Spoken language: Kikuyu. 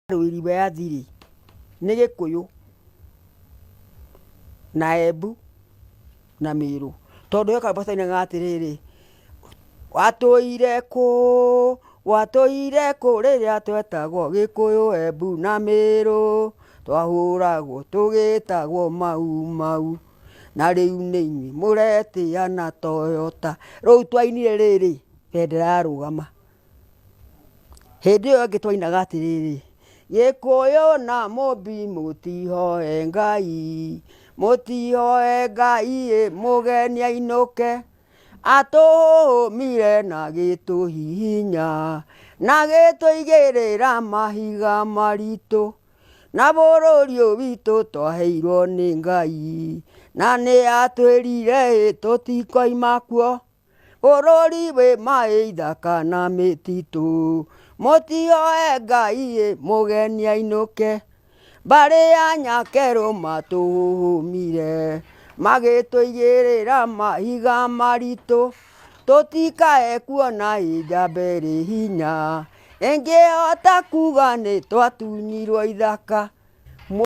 Arũĩri wĩyathi-rĩ, nĩ Gĩkũyũ na Embu na Mĩrũ. Tondũ he karwĩmbo twainaga atĩrĩrĩ, watũire kũ, watũire kũ rĩrĩa twetagwo Gĩkũyũ, Embu na Mĩrũ, twahũragwo tũgĩtagwo Mau Mau, na rĩu nĩ inyuĩ mũretĩa na Toyota. Rũu twainire rĩrĩ, bendera yarũgama. Hĩndĩ ĩyo ĩngĩ twainaga atĩrĩrĩ, Gĩkũyũ na Mũmbi mũtihoe Ngai, mũtihoe Ngai ĩ mũgeni ainũke, atũhũmire na gĩtũhihinya, na gĩtũigĩrĩra mahiga maritũ, na bũrũri ũyũ witũ twaheirwo nĩ Ngai, na nĩ atwĩrire ĩ tũtikoima kuo. Bũrũri wĩ maĩ ithaka na mĩtitũ, mũtihoe Ngai ĩ mũgeni ainũke. Mbarĩ ya Nyakerũ matũhũmire, magĩtũigĩrĩra mahiga maritũ, tũtikae kuona ĩ njamba ĩrĩ hinya, ĩngĩhota kuga nĩ twatunyirwo ithaka.